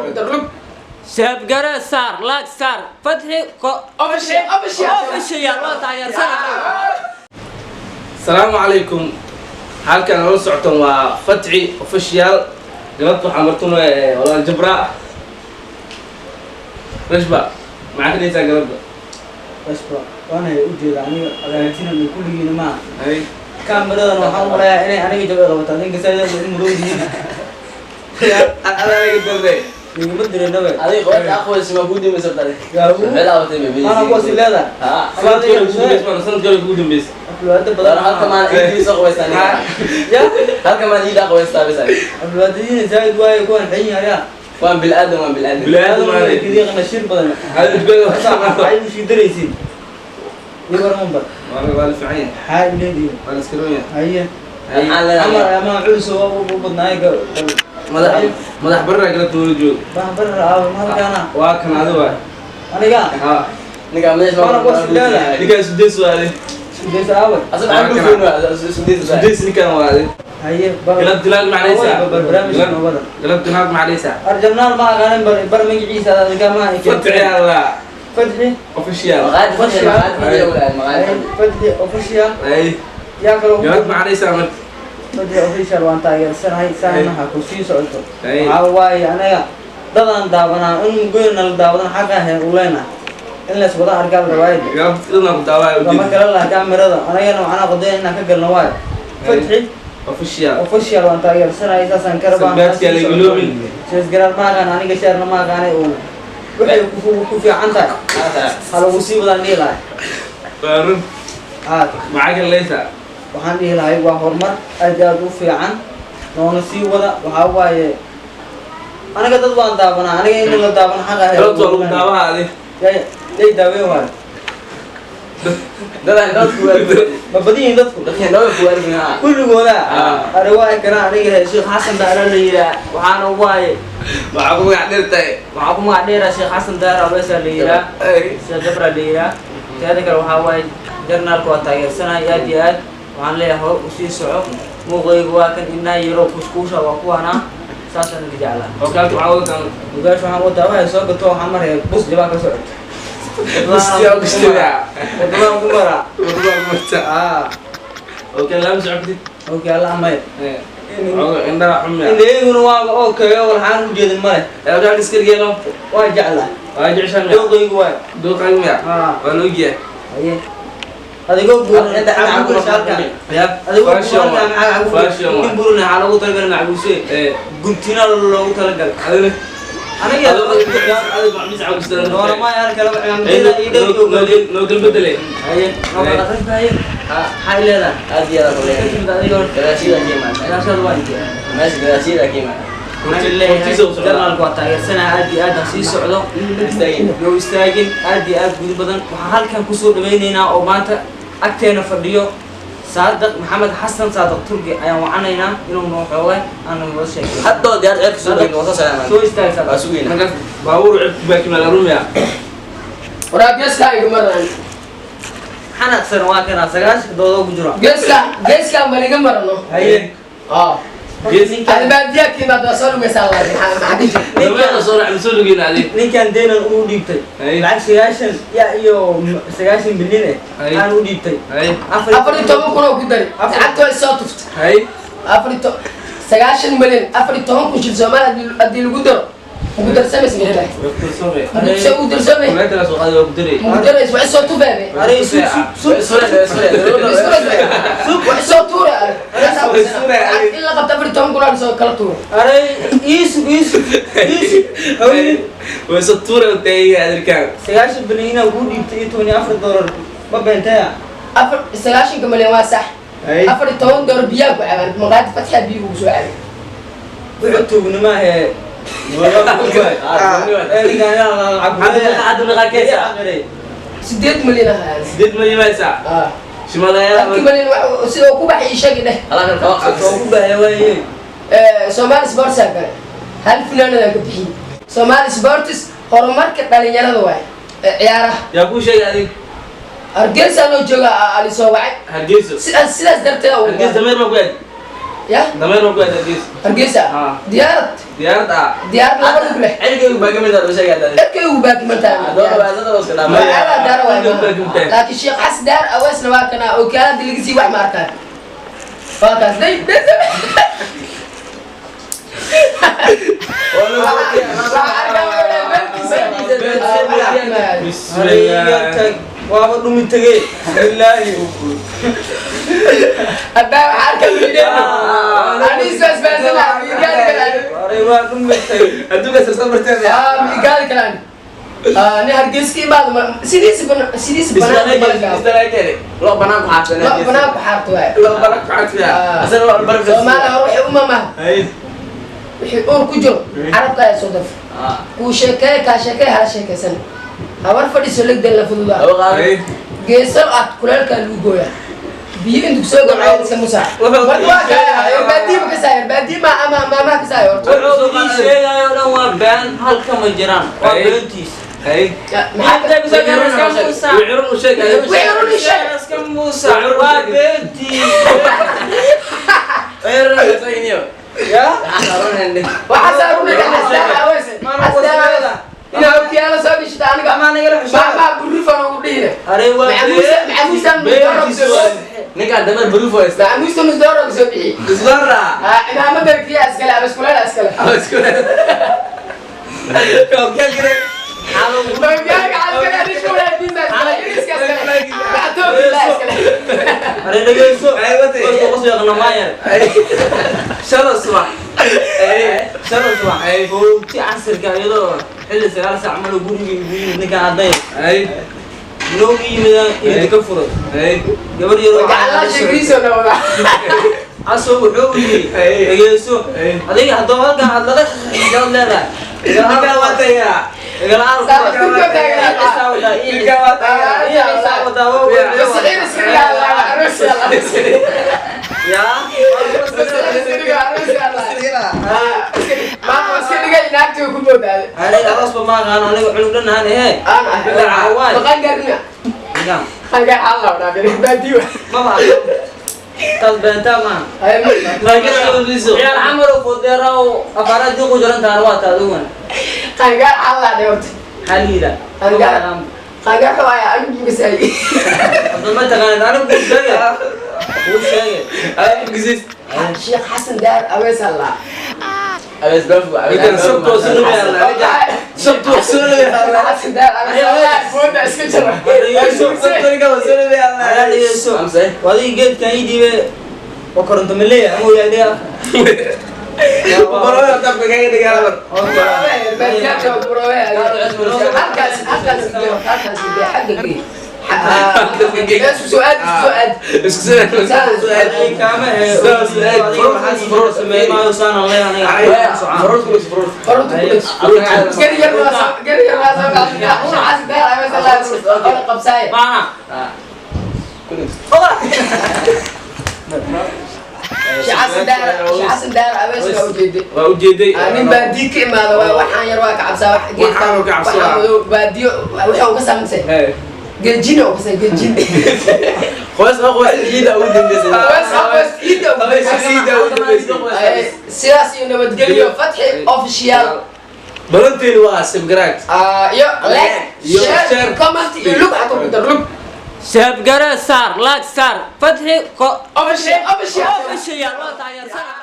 Ugu dar lug. Subscribe saar, like saar, Fatxi Official, official. Official waa taageersana. Asalaamu calaykum. Halkan nala socotan waa Fatxi Official. Galabta waxaan martuna walaal Jabra Rashba. Maxaa ka dhigaysaa galabta? Basba waana u jeeda aniga agaatina kulligiina maaha. Ay. Kaamiradan waxaan u malayaa inay aniga jab ay qabato, adinka saa u mudow yihiin. Adaga dalde. Niguma direnabe. Adiga qoorta aqoonsi ma kuu dambaysa tani? Gaabu. Meel aabatay ma Maana kuwaasi leedahay. Ha. Sanadkii hore kugu dambaysa, sanadkii hore kugu dambaysa. Afluwaada badan. Halka maan idiisa qoystaa aniga. Ya. Halka maan iida qoystaa bas aniga. Afluwaadadiina zaaid waaye, kuwan xun yahay. Waan bil aadam, waan bil aadam. Bil aadam maane. Kidiiqna shir badan. Hada dukaanka. Maxay u sii daraysiin ibar umbar? Waa la fiican yahay. Maxaa u leedihiin? Waa la iska roon yahay. Haye. Maxaan leedahay? Amar ama culus oo u badnaay. Madax madax barra galabta wala joogo. Bah barra aawe halkaana? Waa kan adi waay. Aniga. Ha. Ninka meesha. Waana kuwaasi leedahay. Ninkaan Sudeys waade. Sudeys aawe? Asab aan ku fiirno Sudeys. Sudeys ninkaan waade. Haye. Galab dilaal macnaysaa. Barnaamijka nabada. Galab dilaal macnaysaa. Arjanaal ma aqaanin, bar bar magaciisa adiga ma. Fatxi Allah. Fatxi. Official. Maqaad Fatxi, maqaad Fatxi walaal, maqaad Fatxi. Fatxi Official. Ay. Yaa kaloo? Galab macnaysaa marka. Fatxi Official waan taageersanahay, saana ha ku sii socoto. Ay. Waxaa waaye anaga dadaan daawanaa in goyna la daawadan xaqa ahayn u leenahay in lays wada arkaa la rawaayada. Galab idna ku daawaa. Lama kala laha kaamirada, anagana waxaan aqoonay inaan ka galno waayo Fatxi Official. Official waan taageersanahay, saasaan ka rabaa. Sabbaadka la iloobin. Subscribe ma aqaan aniga, share-na ma aqaanay, uun waxay ku fiican tahay ha lagu sii wadaan dhihi lahay. Waa run. Aad. Maxaa kala leysaa? Waxaan dhihi lahay waa horumar aad iyo aad u fiican, noona sii wada. Waxaa waaye aniga dad waan daawanaa, aniga in la daawana xaq ahay. Galabta waa lagu daawaha adi. Yay daaween waayo? Dadaan dadku waa. Ma badan yihiin dadku? Dadka noo ku waarina. Kulligooda. Ah. Ari waa kana aniga Sheekh Xasan Daara la yiraa, waxaana waaye. Maxaa ku magac dheertahay? Waxaa ku magac dheeraa Sheekh Xasan Daara Abeesa la yiraa. Ay. Sheekh Jabra la yiraa. Teeda kale waxaa waaye jarnaalka waa taageersanahay aad iyo aad. Waxaan leeyahay hore usii soco. Muuqaygu waa kan inaa yaro kuuskuusha waa kuwanaa, saasaan uga jeclaa. Oo kaalta waxaa wadataan? Ugaasha waxaan wadaa waxay soo gato, waxaan maraya bus jabaa ka socoto. Bustiyaa ku shubaa. Wadadaan ku maraa. Wadada ku martaa. Ah. Oo kan lama socotid. Okay, alla amaya. Indhaha xumya. Indhayguna waaba okay, oo waxaan u jeedin male. Ee waxaa iska geeno. Waa jeclaa. Waa jeceshahay miya? Dooqaygu waay. Dooqaygu miya? Ah. Waa la ogyahay. Haye, adigoo buuran Inta- maxaa ku gashay halkan? Ya. Adigoo Fashion buuran waa. maxaa ku Fashion waa. nin buuran waxaa loogu talagalay macbuuse. Ee. Guntina loogu talagalay. Adina. Aniga. Adiga macmiis cawstan. Doona ma halka laba cimaamada iyo dhowr. Noo galbedelay. Haye, noo kala qasba. Haye, maxay leedahay? Aad iyo aad ka leeyahay. timid adiga horta? Gadaashida ka imaatay. Gadaashada waa intee? Meesha gadaashida ka imaatay. Waxaan leeyahay Hortiisa u socdaa. jarnaalka waa taageersanahay aad iyo aad, ha sii socdo. Istaagin. Yow istaagin, aad iyo aad guda badan. Waxaan halkan kusoo dhawaynaynaa oo maanta agteena fadhiyo Saadiq Maxamed Xasan, Saadiq Turki ayaan wacanaynaa inuu noo xoogay aan wada sheegay. Hadda diyaar ceeb soo dhigno, waa soo salaamaan. Soo istaag, Saadiq. Waa sugayna. Markaas baabuur cib baa kimaa la rumiya. Waraa geeska iga maran. Xanaaqsan waa kana 90 doodo ku jira. Geeska, geeska ma liga marano. Haye. Ah. Gees. Adi baadiyaa ka imaad, waa soo lugaysaa laakiin maxaa ka jira? Dabeecda soo raac soo lugin adi. Ninkan deynan uu dhiibtay Haye. lacag 90 ya iyo 90 bilyan eh. Haye. Aan u dhiibtay. Hay. 14,000 oo ku dari. Lacagta way soo tuftay. Hay. Afar iyo 90 milyan, 14,000 shil Soomaali haddii lagu daro, ugu darsamaysa mugtahay. Way ku darsamay. Se ugu darsamay. Kuleetala soo qaaday waa ku daray. Ugu darays waxay soo tufeebe. Arey, sug sug sug. Wax soo tuure. In la qabto 14,000 oo soo kala tuure. Arey, iisug iisug iisug haween. Way soo tuuray oo taagay adirkaan. 90 bilyan inaa kuu dhiibtay iyo $14 ma beentaya? Afar 90-ka milyan waa sax. Haye. 14 doolar biyaa ku cabaan maqaayad Fatxa, biyo ugu soo cabay. Wuxuu tuugnimo ahee. Hadda meeqaa keesa? 8 milyan ah. 8 milyan maysaa. Ah. Shimalayaa. Halkii milyan sida uu ku baxay ii sheegi dheh. Halkan ka waqti. Ugu baahaya waaye. Somali Sports aa kale hal funaanadaan ka bixiyey. Somali Sports horumarka dhalinyarada waaye ee ciyaaraha. Yaa kuu sheegay adig? Hargeysa loo jooga, ali soo wacay. Hargeysa? Sidaas darteed Hargeysa dameer baa ku aadi. Ya. Dameer ma ku aaday Hargeysa? Hargeysa. Ah. Diyaarad. Diyaarad ah. Diyaarad laba lug leh. Cirkaygu baa kamid ah, sheegay hadda. Erkaygu baakimantaa. Adoo baa dad oo iska dhaafay. Magaalada daar waay. Cirkaygu baakimantaa. Laakiin Sheekh Xasan Daar Aweesna waa kana oo kaalada laga sii wax ma arkaan. Waa kaas day day. Waxaa arkaa waa beelkiisa. Bismillah. Waaba dhumi tegey bilaahi. Abbaa waxaa arkaa wiilkeena. Aniisa isbaasana miigaadi kalaan. Aray waa dhumi tegey. Adduunka soo marteen. Ah, miigaadi kalaan. Ah, nin Hargeysa ka imaado sidiisa sidiisa banaan ma laga. Isdalakeene. Loo banaan ku xaabsanaa. Loo banaan ku xaabto waay. Loo banaan ku xaabsanaa. Asana waa barka. Soomaaliya hore waxay u mamaha. Hay. Wixii uur ku jiro carabka ayaa soo daf. Kuu sheekee kaa sheekee hala sheekaysan. Habar fadhiso legdan la fududaa. Geeso ah kuleelkaa lagu gooyaa. Biyo intu kusoo gaco iska musaa. Marka waa kaa baadiye ma kasaayo, baadiye ma ama maamaha kasaayo horta. Wuxuu ii sheegayo dhan waa been, halka ma jiraan, waa beentiis. Hay. Maxaa Wixii run u sheeg. Wixii run u sheeg. Iska muusa waa beentiis. Ya. Waxaa saarunay Xasan Awees. Xasan Awees. Inaa okiyaalo soo gashata aniga. Ama aniga la xishood. Ma burufan ugu dhihine. Aray waa Macamuusan Ninkaan dameer baruuf haysta. macamuusta musdooro soo bixi. Isdara. Ah, cimaamada kiya iskale ama iskuleela iskale. Okiyaalaga iskale, adisku walaadiisa iskale, yariiska iskale, bactoobilaa iskale. Aray dhageyso. Ay, watay. Qoyska qoys yaqaano maayar. Shalay subax. Shalay subax. Ay. Hoogti casirka iyadoo xilli 9 saac malo guriga igu yimid ninkaan arday. Ay. Noogu yimid inta ka furay. Ay. Gabar yar oo Gacalaha sheegriiso na wada. Aso wuxuu yiri Ay. dhageyso. Ay. Adiga haddaba halkan aad laga jawaab leedahay. Ninkaan waa tagaa. Igala arko. Saa turko taagan. Xisaa wadaa, ii Ninkaan waa tagaa. ii xisaa wadaa, waa Masixiin iska dhigaa, aroos yalla. Yaa. Masixiin iska dhigaa, aroos yalla. Ah, iska dhig. Maama iska dhigay, naagtii ku boodaaday. Aniga aroosba ma aqaan, aniga cunug dhan ahaan ehe. Aan ahay. Waay. Maqaan gaarina. Ninkaan. Qaangaar xaal la wadaa, baadiyo. Maba aqaan. Taas beentaa maaha. Ay, ma- Ciyaal camar oo foodeera oo afaaraad diiq u jaran taana waa taa adiguna. Qaangaar xaal la dhigay horta. Maxaa la yidhaa? Qaangaar. Qaangaar waaya, anigu mugasaayey. Hadda ma taqaanid, anigu kuu sheegay. Kuu sheegay. Sheekh Xasan Daar Awees Allah. Abees baruuf. Ninkaan sabtoo soo dhaweeyaa. Sabtoo soo dhaweeyaa. Xasan Daar Awees Allah. Booda iska jira. Ayaa dhegeyso. Waa adiga geedkan ii dhiibay. Waa koronto ma leeyahay, ama uu yahay dhigaa? Halkaas halkaas gee, halkaas gee, xagga gee. Isku soo aad, isku soo aad. Adiga kaama ahe. Adiga waxaad ii dhiibay, sameey maayo, saan aan leeyahay aniga. Koronto ku dhig. Gari yar waa soo, gari yar waa soo baxay. Xasan Daar Awees Allah. Ola qabsaay. Maana. Sheekh Xasan Daar, Sheekh Xasan Daar Awees waa ujeeday. Waa ujeeday. Nin baadiyo ka imaado waa waxaan yar waa ka cabsaa wax geedka Waxaan ka cabsaa. waxaan madow baadiyo wuxuu ka saamsay Hey. geejin oo kasay geejin. Qoys oo qoys ciida ugu dambeysay. Awees Awees ciida ugu Awees ciida ugu dambeysay. Ay, sidaas iyo nabadgelyo Fatxi official. Balanteenu waa subscribe. Ah, iyo like, Iyo share, share. comment iyo lug xataa ku dar lug. Shaabgare saar, laag saar, Fatxi Official, official. official waa taageersanaa.